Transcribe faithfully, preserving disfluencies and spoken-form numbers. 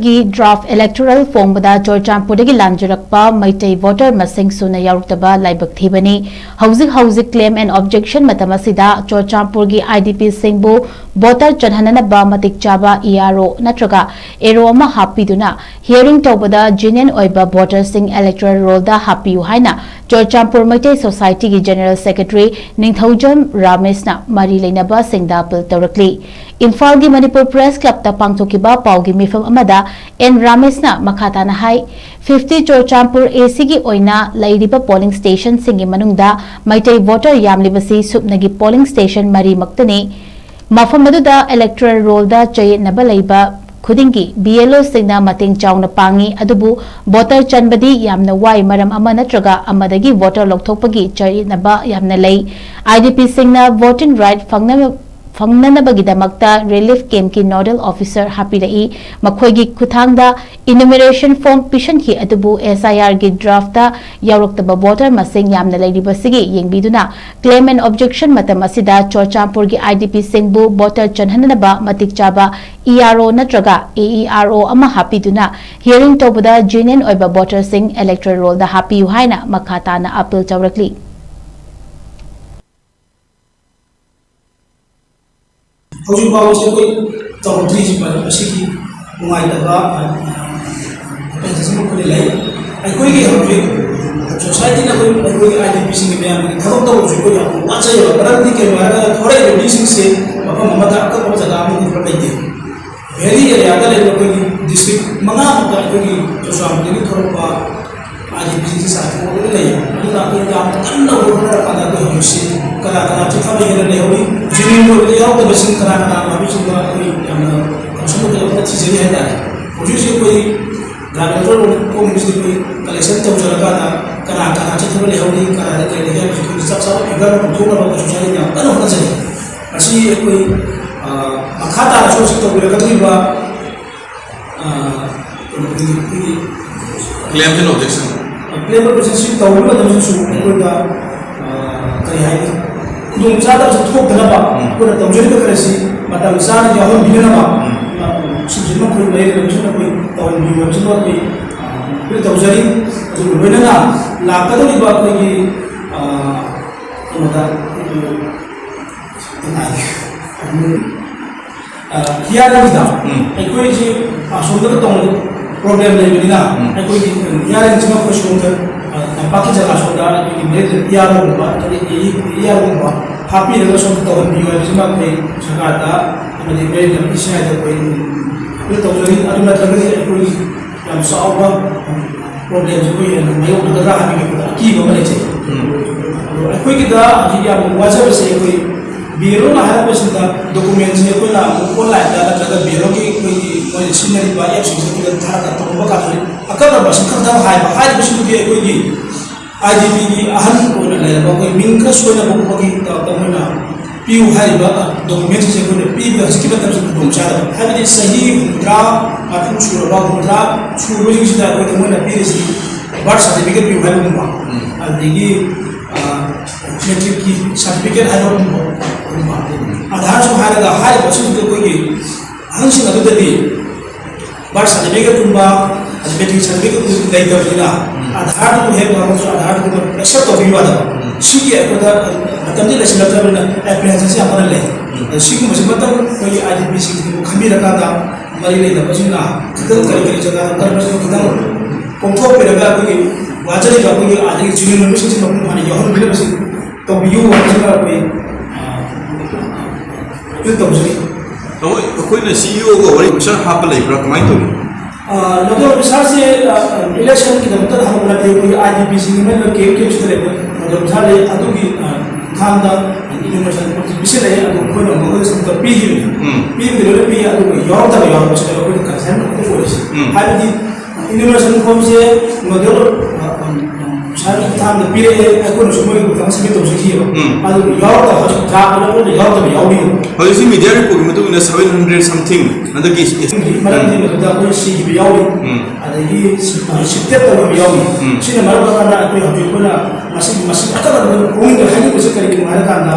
ꯒꯤ draft electoral ꯐꯣꯡꯕꯗ ꯆꯨꯔꯆꯥꯟꯄꯨꯔꯗꯒꯤ ꯂꯥꯟꯖꯔꯛꯄ Meitei voter ꯃꯁꯤꯡ ꯁꯨꯅ ꯌꯥꯎꯔꯛꯇꯕ ꯂꯥꯏꯕꯛ ꯊꯤꯕꯅꯤ꯫ ꯍꯧꯖꯤꯛ ꯍꯧꯖꯤꯛ ꯀ꯭ꯂꯦꯝ ꯑꯦꯟ ꯑꯣꯕꯖꯦꯛꯁꯟ ꯃꯇꯝ ꯑꯁꯤꯗ ꯆꯨꯔꯆꯥꯟꯄꯨꯔꯒꯤ ꯑꯥꯏ ꯗꯤ ꯄꯤꯁꯤꯡꯕꯨ ꯚꯣꯇꯔ ꯆꯟꯍꯟꯅꯅꯕ ꯃꯇꯤꯛ ꯆꯥꯕ ꯏ ꯑꯥꯔ ꯑꯣ ꯅꯠꯇ꯭ꯔꯒ ꯑꯦꯔꯣ ꯑꯃ ꯍꯥꯞꯄꯤꯗꯨꯅ ꯍꯤꯌꯔꯤꯡ ꯇꯧꯕꯗ ꯖꯦꯅ꯭ꯌꯨꯟ ꯑꯣꯏꯕ ꯚꯣꯇꯔꯁꯤꯡ ꯏꯂꯦꯛꯇꯣꯔꯦꯜ ꯔꯣꯜꯗ ꯍꯥꯞꯄꯤꯌꯨ ꯍꯥꯏꯅ ꯆꯨꯔꯆꯥꯟꯄꯨꯔ ꯃꯩꯇꯩ ꯁꯣꯁꯥꯏꯇꯤꯒꯤ ꯖꯦꯅꯔꯦꯜ ꯁꯦꯀ꯭ꯔꯦꯇꯔꯤ ꯅꯤꯡꯊꯧꯖꯝ ꯔꯥꯃꯦꯁꯅ ꯃꯔꯤ ꯂꯩꯅꯕꯁꯤꯡꯗ ꯑꯄꯤꯜ ꯇꯧꯔꯛꯂꯤ꯫ ꯏꯝꯐꯥꯜꯒꯤ ꯃꯅꯤꯄꯨꯔ ꯄ꯭ꯔꯦꯁ ꯀ꯭ꯂꯕꯇ ꯄꯥꯡꯊꯣꯛꯈꯤꯕ ꯄꯥꯎꯒꯤ ꯃꯤꯐꯝ ꯑꯃꯗ ꯑꯦꯟ ꯔꯥꯃꯦꯁꯅ ꯃꯈꯥ ꯇꯥꯅ ꯍꯥꯏ, ꯐꯤꯐꯇꯤ ꯆꯨꯔꯆꯥꯟꯄꯨꯔ ꯑꯦ ꯁꯤꯒꯤ ꯑꯣꯏꯅ ꯂꯩꯔꯤꯕ ꯄꯣꯂꯤꯡ ꯁ꯭ꯇꯦꯁꯟꯁꯤꯡꯒꯤ ꯃꯅꯨꯡꯗ ꯃꯩꯇꯩ ꯚꯣꯇꯔ ꯌꯥꯝꯂꯤꯕꯁꯤ ꯁꯨꯞꯅꯒꯤ ꯄꯣꯂꯤꯡ ꯁ꯭ꯇꯦꯁꯟ ꯃꯔꯤꯃꯛꯇꯅꯤ꯫ ꯃꯐꯝ ꯑꯗꯨꯗ ꯏꯂꯦꯛꯇꯣꯔꯦꯜ ꯔꯣꯜꯗ ꯆꯌꯦꯠꯅꯕ ꯂꯩꯕ ꯈꯨꯗꯤꯡꯒꯤ ꯕꯤ ꯑꯦꯜ ꯑꯣꯁꯤꯡꯅ ꯃꯇꯦꯡ ꯆꯥꯎꯅ ꯄꯥꯡꯏ, ꯑꯗꯨꯕꯨ ꯚꯣꯇꯔ ꯆꯟꯕꯗꯤ ꯌꯥꯝꯅ ꯋꯥꯏ, ꯃꯔꯝ ꯑꯃ ꯅꯠꯇ꯭ꯔꯒ ꯑꯃꯗꯒꯤ ꯚꯣꯇꯔ ꯂꯧꯊꯣꯛꯄꯒꯤ ꯆꯌꯦꯠꯅꯕ ꯌꯥꯝꯅ ꯂꯩ꯫ ꯑꯥꯏ ꯗꯤ ꯄꯤꯁꯤꯡꯅ ꯚꯣꯇꯤꯡ ꯔꯥꯏꯠ ꯐꯪꯅꯕ ꯐꯪꯅꯅꯕꯒꯤꯗꯃꯛꯇ ꯔꯤꯂꯤꯐ ꯀꯦꯝꯞꯀꯤ ꯅꯣꯗꯦꯜ ꯑꯣꯐꯤꯁꯔ ꯍꯥꯞꯄꯤꯔꯛꯏ꯫ ꯃꯈꯣꯏꯒꯤ ꯈꯨꯠꯊꯥꯡꯗ ꯏꯅꯨꯃꯦꯔꯦꯁꯟ ꯐꯣꯔꯝ ꯄꯤꯁꯤꯟꯈꯤ, ꯑꯗꯨꯕꯨ ꯑꯦꯁ ꯑꯥꯏ ꯑꯥꯔꯒꯤ ꯗ꯭ꯔꯥꯐꯇ ꯌꯥꯎꯔꯛꯇꯕ ꯚꯣꯇꯔ ꯃꯁꯤꯡ ꯌꯥꯝꯅ ꯂꯩꯔꯤꯕꯁꯤꯒꯤ ꯌꯦꯡꯕꯤꯗꯨꯅ ꯀ꯭ꯂꯦꯝ ꯑꯦꯟ ꯑꯣꯕꯖꯦꯛꯁꯟ ꯃꯇꯝ ꯑꯁꯤꯗ ꯆꯨꯔꯆꯥꯟꯄꯨꯔꯒꯤ ꯑꯥꯏ ꯗꯤ ꯄꯤꯁꯤꯡꯕꯨ ꯚꯣꯇꯔ ꯆꯟꯍꯟꯅꯕ ꯃꯇꯤꯛ ꯆꯥꯕ ꯏ ꯑꯥꯔ ꯑꯣ ꯅꯠꯇ꯭ꯔꯒ ꯑꯦ ꯏ ꯑꯥꯔ ꯑꯣ ꯑꯃ ꯍꯥꯞꯄꯤꯗꯨꯅ ꯍꯤꯌꯔꯤꯡ ꯇꯧꯕꯗ ꯖꯦꯅ꯭ꯌꯨꯟ ꯑꯣꯏꯕ ꯚꯣꯇꯔꯁꯤꯡ ꯏꯂꯦꯛꯇꯣꯔꯦꯜ ꯔꯣꯜꯗ ꯍꯥꯞꯄꯤꯌꯨ ꯍꯥꯏꯅ ꯃꯈꯥ ꯇꯥꯅ ꯑꯄꯤꯜ ꯇꯧꯔꯛꯂꯤ꯫ ꯍꯧꯖꯤꯛ ꯐꯥꯎꯕꯁꯦ ꯑꯩꯈꯣꯏ ꯇꯧꯔꯛꯇ꯭ꯔꯤꯁꯤ ꯃꯔꯝ ꯑꯁꯤꯒꯤ ꯅꯨꯡꯉꯥꯏꯇꯕ ꯑꯩꯈꯣꯏ ꯂꯩ꯫ ꯑꯩꯈꯣꯏꯒꯤ ꯍꯧꯖꯤꯛ ꯁꯣꯁꯥꯏꯇꯤꯅ ꯑꯩꯈꯣꯏ ꯑꯩꯈꯣꯏꯒꯤ ꯑꯥꯏ ꯗꯤ ꯄꯤꯁꯤꯡꯒꯤ ꯃꯌꯥꯝꯒꯤ ꯊꯕꯛ ꯇꯧꯕꯁꯨ ꯑꯩꯈꯣꯏ ꯌꯥꯝ ꯋꯥꯖꯩꯕ꯫ ꯃꯔꯝꯗꯤ ꯀꯩꯅꯣ ꯍꯥꯏꯔꯒ ꯊꯣꯔꯛꯏꯕ ꯃꯤꯁꯤꯡꯁꯦ ꯃꯐꯝ ꯑꯃꯗ ꯑꯀꯛꯅꯕ ꯖꯒꯥ ꯑꯃꯗ ꯄꯨꯂꯞ ꯂꯩꯇꯦ꯫ ꯚꯦꯂꯤ ꯑꯦꯔꯤꯌꯥꯗ ꯂꯩꯕ ꯑꯩꯈꯣꯏꯒꯤ ꯗꯤꯁꯇ꯭ꯔꯤꯛ ꯃꯉꯥꯃꯨꯛꯇ ꯑꯩꯈꯣꯏꯒꯤ ꯆꯨꯔꯆꯥꯟꯄꯨꯔꯗꯒꯤ ꯊꯣꯔꯛꯄ ꯑꯥꯏ ꯗꯤ ꯄꯤꯁꯤꯡꯁꯦ ꯆꯥꯏꯊꯣꯛꯑꯒ ꯂꯩꯌꯦ꯫ ꯑꯗꯨꯅ ꯑꯩꯈꯣꯏ ꯌꯥꯝ ꯀꯟꯅ ꯍꯣꯠꯅꯔꯀꯥꯟꯗ ꯑꯩꯈꯣꯏ ꯍꯧꯖꯤꯛꯁꯤ ꯀꯅꯥ ꯀꯅꯥ ꯆꯤꯠꯊꯕ ꯍꯦꯟꯅ ꯂꯩꯍꯧꯔꯤ, ꯖꯦꯅ꯭ꯌꯨꯟ ꯑꯣꯏꯕꯗ ꯌꯥꯎꯗꯕꯁꯤꯡ ꯀꯅꯥ ꯀꯅꯥꯅꯣ ꯍꯥꯏꯕꯁꯤꯡꯗꯣ ꯑꯩꯈꯣꯏ ꯌꯥꯝꯅ ꯀꯟꯁꯔꯟ ꯑꯣꯏꯕ ꯊꯤꯖꯔꯤ ꯍꯥꯏꯇꯥꯔꯦ꯫ ꯍꯧꯖꯤꯛ ꯍꯧꯖꯤꯛ ꯑꯩꯈꯣꯏ ꯒ꯭ꯔꯥꯃꯤꯟ ꯀꯣꯝꯃꯤꯡꯁꯤꯗ ꯑꯩꯈꯣꯏ ꯀꯂꯦꯛꯁꯟ ꯇꯧꯖꯔꯀꯥꯟꯗ ꯀꯅꯥ ꯀꯅꯥ ꯆꯤꯠꯊꯕ ꯂꯩꯍꯧꯔꯤ, ꯀꯅꯥꯗ ꯀꯔꯤ ꯂꯩꯒꯦ ꯍꯥꯏꯕꯁꯤ ꯑꯩꯈꯣꯏ ꯆꯞ ꯆꯥꯕ ꯐꯤꯒꯔ ꯑꯃ ꯄꯨꯊꯣꯛꯅꯕ ꯑꯩꯈꯣꯏ ꯁꯣꯁꯥꯏꯇꯤ ꯌꯥꯝ ꯀꯟꯅ ꯍꯣꯠꯅꯖꯔꯤ꯫ ꯃꯁꯤ ꯑꯩꯈꯣꯏ ꯃꯈꯥ ꯇꯥꯅꯁꯨ ꯑꯁꯤ ꯇꯧꯕꯤꯔꯛꯀꯗꯧꯔꯤꯕ ꯀꯩꯅꯣ ꯑꯩꯈꯣꯏꯒꯤ ꯀ꯭ꯂꯦꯝ ꯑꯦꯟ ꯑꯣꯕꯖꯦꯛꯁꯟ ꯀ꯭ꯂꯦꯝ ꯑꯣꯕꯖꯦꯛꯁꯟꯁꯤ ꯇꯧꯕ ꯃꯇꯝꯗꯁꯨ ꯑꯩꯈꯣꯏꯗ ꯀꯔꯤ ꯍꯥꯏꯅꯤ, ꯈꯨꯗꯣꯡꯆꯥꯗꯕꯁꯨ ꯊꯣꯛꯇꯅꯕ ꯑꯩꯈꯣꯏꯅ ꯇꯧꯖꯔꯤꯕ ꯈꯔꯁꯤ ꯃꯇꯝ ꯆꯥꯅ ꯌꯥꯎꯍꯟꯕꯤꯅꯅꯕ ꯁꯤꯡꯁꯤꯃ ꯑꯩꯈꯣꯏ ꯃꯌꯥꯏ ꯂꯩꯕꯁꯤꯅ ꯑꯩꯈꯣꯏ ꯇꯧꯍꯟꯕꯤꯌꯨ ꯍꯥꯏꯕꯁꯤꯃ ꯑꯩꯈꯣꯏ ꯑ, ꯑꯄꯤꯜ ꯇꯧꯖꯔꯤ꯫ ꯑꯗꯨꯒ ꯂꯣꯏꯅꯅ ꯂꯥꯛꯀꯗꯧꯔꯤꯕ ꯑꯩꯈꯣꯏꯒꯤ ꯑ, ꯀꯩꯅꯣꯗ ꯑ, ꯍꯤꯌꯥꯔꯤꯡꯁꯤꯗ ꯎꯝ꯫ ꯑꯩꯈꯣꯏꯁꯤ ꯑꯁꯣꯝꯗꯒ ꯇꯧꯅ ꯄ꯭ꯔꯣꯕ꯭ꯂꯦꯝ ꯂꯩꯕꯅꯤꯅ ꯎꯝ꯫ ꯑꯩꯈꯣꯏꯒꯤ ꯍꯤꯌꯥꯔꯤꯡꯁꯤꯃ ꯑꯩꯈꯣꯏ ꯁꯣꯝꯗ ꯑ, ꯇꯝꯄꯥꯛꯀꯤ ꯖꯒꯥ ꯁꯣꯝꯗ ꯑꯩꯈꯣꯏꯒꯤ ꯃꯔꯤꯗ ꯏꯌꯥꯔꯒꯨꯝꯕ ꯑꯗꯒꯤ ꯏꯌꯥꯔꯒꯨꯝꯕ ꯍꯥꯞꯄꯤꯔꯒ ꯁꯣꯝꯗ ꯇꯧꯍꯟꯕꯤꯌꯨ ꯍꯥꯏꯕꯁꯤꯃ ꯑꯩꯈꯣꯏ ꯁꯔꯀꯥꯔꯗ ꯑꯃꯗꯤ ꯃꯔꯤꯗ ꯏꯁꯥꯗ ꯑꯩꯈꯣꯏ ꯑꯄꯤꯜ ꯇꯧꯖꯔꯤ꯫ ꯑꯗꯨ ꯅꯠꯇ꯭ꯔꯒꯗꯤ ꯑꯩꯈꯣꯏꯒꯤ ꯌꯥꯝ ꯆꯥꯎꯕ ꯄ꯭ꯔꯣꯕ꯭ꯂꯦꯝꯁꯦ ꯑꯩꯈꯣꯏ ꯍꯦꯟꯅ ꯃꯥꯌꯣꯛꯅꯒꯗ꯭ꯔꯥ ꯍꯥꯏꯕꯒꯤ ꯑꯩꯈꯣꯏꯗ ꯑꯀꯤꯕ ꯑꯃ ꯂꯩꯖꯩ꯫ ꯎꯝ꯫ ꯑꯗꯣ ꯑꯩꯈꯣꯏꯒꯤꯗ ꯍꯧꯖꯤꯛ ꯌꯥꯝ ꯋꯥꯖꯕꯁꯦ ꯑꯩꯈꯣꯏ ꯕꯤ ꯑꯦꯜ ꯑꯣꯅ ꯍꯥꯏꯔꯛꯄꯁꯤꯗ ꯗꯣꯀꯨꯃꯦꯟꯁꯦ ꯑꯩꯈꯣꯏꯅ ꯑꯃꯨꯛ ꯑꯣꯟꯂꯥꯏꯟꯗ ꯅꯠꯇ꯭ꯔꯒ ꯕꯤ ꯑꯦꯜ ꯑꯣꯒꯤ ꯑꯩꯈꯣꯏꯒꯤ ꯃꯣꯏꯅ ꯁꯤꯖꯤꯟꯅꯔꯤꯕ ꯑꯦꯞꯁꯤꯡꯁꯦ ꯑꯩꯈꯣꯏꯗ ꯊꯥꯔꯒ ꯇꯧꯔꯝꯕ ꯀꯥꯟꯗ ꯑꯀꯛꯅꯕ ꯃꯁꯤꯡ ꯈꯛꯇꯪ ꯍꯥꯏꯕ, ꯍꯥꯏꯔꯤꯕꯁꯤꯡꯗꯨꯗꯤ ꯑꯩꯈꯣꯏꯒꯤ ꯑꯥꯏ ꯗꯤ ꯄꯤꯒꯤ ꯑꯍꯟ ꯑꯣꯏꯅ ꯂꯩꯔꯕ ꯑꯩꯈꯣꯏ ꯃꯤꯡ ꯈꯔ ꯁꯣꯏꯅꯕꯒꯨꯝꯕꯒꯤ ꯇꯧꯔꯛꯇ ꯃꯣꯏꯅ ꯄꯤꯌꯨ ꯍꯥꯏꯔꯤꯕ ꯗꯣꯀꯨꯃꯦꯟꯁꯤꯡꯁꯦ ꯑꯩꯈꯣꯏꯅ ꯄꯤꯕꯗ ꯍꯧꯖꯤꯛꯀꯤ ꯃꯇꯝꯁꯤ ꯈꯨꯗꯣꯡꯆꯥꯗꯕ, ꯍꯥꯏꯕꯗꯤ ꯆꯍꯤ ꯍꯨꯝꯗ꯭ꯔꯥ, ꯃꯔꯐꯨ ꯁꯨꯔꯕ, ꯍꯨꯝꯗ꯭ꯔꯥ ꯁꯨꯔꯕꯁꯤꯡꯁꯤꯗ ꯑꯩꯈꯣꯏꯗ ꯃꯣꯏꯅ ꯄꯤꯔꯤꯁꯤ ꯕꯥꯔꯊ ꯁꯥꯔꯇꯤꯐꯤꯀꯦꯠ ꯄꯤꯌꯨ ꯍꯥꯏꯕꯒꯨꯝꯕ, ꯎꯝ꯫ ꯑꯗꯒꯤ, ꯑ, ꯃꯦꯇ꯭ꯔꯤꯛꯀꯤ ꯁꯥꯔꯇꯤꯐꯤꯀꯦꯠ ꯍꯥꯏꯕꯒꯨꯝꯕ, ꯑꯗꯨꯒꯨꯝꯕ꯫ ꯑꯗꯨꯒꯨꯝꯕ꯫ ꯑꯙꯥꯔꯁꯨ ꯍꯥꯏꯔꯒ ꯍꯥꯏꯔꯤꯕꯁꯤꯡꯗꯨ ꯑꯩꯈꯣꯏꯒꯤ ꯑꯍꯟꯁꯤꯡ ꯑꯗꯨꯗꯗꯤ ꯕꯥꯔꯊ ꯁꯥꯔꯇꯤꯐꯤꯀꯦꯠꯀꯨꯝꯕ, ꯑꯗꯩ ꯃꯦꯇ꯭ꯔꯤꯛ ꯁꯥꯔꯇꯤꯐꯤꯀꯦꯠꯀꯨꯝꯕ ꯂꯩꯇꯕꯅꯤꯅ, ꯎꯝ꯫ ꯑꯙꯥꯔꯗꯨ ꯍꯦꯛ ꯌꯥꯎꯔꯁꯨ ꯑꯙꯥꯔꯗꯨ ꯑꯦꯛꯁꯦꯞ ꯇꯧꯕꯤꯌꯨ ꯌꯥꯗꯕ꯫ ꯎꯝ꯫ ꯁꯤꯒꯤ ꯑꯩꯈꯣꯏꯗ ꯃꯇꯝꯗꯤ ꯂꯩꯁꯤꯜꯂꯛꯇ꯭ꯔꯕꯅꯤꯅ ꯑꯦꯄ꯭ꯔꯤꯍꯦꯟꯁꯟꯁꯤ ꯌꯥꯝ ꯀꯟꯅ ꯂꯩ꯫ ꯎꯝ꯫ ꯑꯗꯣ ꯁꯤꯒꯨꯝꯕꯁꯤ ꯃꯇꯝ ꯑꯩꯈꯣꯏꯒꯤ ꯑꯥꯏ ꯗꯤ ꯄꯤꯁꯤꯡꯁꯤꯕꯨ ꯈꯟꯕꯤꯔꯀꯥꯟꯗ ꯃꯔꯤ ꯂꯩꯅꯕꯁꯤꯡꯅ ꯈꯤꯇꯪ ꯀꯔꯤ ꯀꯔꯤ ꯖꯒꯥꯗ ꯀꯔꯝꯕꯁꯤꯡ ꯈꯤꯇꯪ ꯀꯣꯝꯊꯣꯛꯄꯤꯔꯒ ꯑꯩꯈꯣꯏꯒꯤ ꯋꯥꯖꯔꯤꯕ ꯑꯩꯈꯣꯏꯒꯤ ꯑꯥꯗꯒꯤ ꯖꯨꯅꯤꯌꯔ ꯃꯦꯝꯕꯔꯁꯤꯡꯁꯤ ꯃꯄꯨꯡ ꯐꯥꯅ ꯌꯥꯎꯍꯟꯕꯤꯅꯕꯁꯤ ꯇꯧꯕꯤꯌꯨ ꯍꯥꯏꯕꯁꯤꯃ ꯑꯩꯈꯣꯏ, ꯑ, ꯑꯄꯤꯜ ꯇꯧꯖꯔꯤ꯫ ꯇꯥꯃꯣ, ꯑꯩꯈꯣꯏꯅ ꯁꯤ ꯏ ꯑꯣꯒ ꯋꯥꯔꯤ ꯑꯣꯐꯤꯁꯥꯔ ꯍꯥꯞꯄ ꯂꯩꯕ꯭ꯔꯥ? ꯀꯃꯥꯏꯅ ꯇꯧꯏ? ꯑ, ꯅꯣꯗꯦꯜ ꯑꯣꯐꯤꯁꯥꯔꯁꯦ, ꯑ, ꯏꯂꯦꯛꯁꯟꯒꯤꯗꯃꯛꯇ ꯍꯥꯞꯄ ꯅꯠꯇꯦ, ꯑꯩꯈꯣꯏꯒꯤ ꯑꯥꯏ ꯗꯤ ꯄꯤ ꯁꯤꯒꯤ ꯃꯅꯨꯡꯗ ꯀꯦ ꯑꯦꯝ ꯀꯦ ꯑꯦꯝ ꯁꯤꯗ ꯂꯩꯕ ꯅꯣꯗꯦꯜ ꯑꯣꯐꯤꯁꯥꯔ ꯂꯩ, ꯑꯗꯨꯒꯤ, ꯑ, ꯈꯨꯠꯊꯥꯡꯗ ꯏꯅꯣꯒ꯭ꯔꯦꯁꯟ ꯄꯤꯁꯤꯜꯂꯛꯑꯦ, ꯑꯗꯨ ꯑꯩꯈꯣꯏꯅ ꯃꯈꯣꯏꯗ ꯁꯤꯗ ꯄꯤꯈꯤꯕꯅꯤ꯫ ꯎꯝ꯫ ꯄꯤꯕꯗꯤ ꯂꯣꯏꯅ ꯄꯤ, ꯑꯗꯨꯒ ꯌꯥꯎꯔꯛꯇꯕ ꯌꯥꯎꯔꯛꯄꯁꯤꯗ ꯑꯩꯈꯣꯏꯅ ꯀꯟꯁꯔꯟ ꯑꯩꯈꯣꯏ ꯑꯣꯏꯔꯤꯁꯦ꯫ ꯎꯝ꯫ ꯍꯥꯏꯕꯗꯤ ꯏꯅꯣꯒ꯭ꯔꯦꯁꯟ ꯐꯣꯝꯁꯦ ꯅꯣꯗꯦꯜ, ꯑ, ꯑ, ꯑ, ꯑꯣꯐꯤꯁꯥꯔꯒꯤ ꯈꯨꯠꯊꯥꯡꯗ ꯄꯤꯔꯛꯑꯦ, ꯑꯩꯈꯣꯏꯅꯁꯨ ꯃꯣꯏꯒꯤ ꯈꯨꯠꯊꯥꯡꯗ ꯁꯕꯃꯤꯠ ꯇꯧꯖꯈꯤꯑꯕ꯫ ꯎꯝ꯫ ꯑꯗꯨ ꯌꯥꯎꯔꯛꯇꯕ ꯍꯧꯖꯤꯛ ꯗ꯭ꯔꯥꯐ ꯑꯣꯏꯅ ꯌꯥꯎꯔꯛꯇꯕ ꯌꯥꯎꯔꯤꯑꯕ꯫ ꯍꯧꯖꯤꯛꯁꯤ ꯃꯤꯗꯤꯌꯥ ꯔꯤꯄꯣꯔꯠꯀꯤ ꯃꯇꯨꯡ ꯏꯟꯅ seven hundred something ꯍꯟꯗꯛꯀꯤ ꯃꯔꯝꯗꯤ ꯃꯗꯨꯗ ꯑꯩꯈꯣꯏ ꯁꯤꯈꯤꯕ ꯌꯥꯎꯔꯤ, ꯎꯝ꯫ ꯑꯗꯒꯤ ꯁꯤ-, ꯑ, ꯁꯤꯞꯇꯦꯠ ꯇꯧꯈꯤꯕ ꯌꯥꯎꯔꯤ꯫ ꯎꯝ꯫ ꯁꯤꯅ ꯃꯔꯝ ꯑꯣꯏꯔꯀꯥꯟꯗ ꯑꯩꯈꯣꯏ ꯍꯧꯖꯤꯛ ꯑꯩꯈꯣꯏꯅ ꯃꯁꯤ, ꯃꯁꯤ ꯑꯀꯛꯅꯕ ꯄꯨꯛꯅꯤꯡꯗ ꯍꯥꯏꯅꯤꯡꯕꯁꯤ ꯀꯔꯤꯒꯤꯅꯣ ꯍꯥꯏꯔꯀꯥꯟꯗ,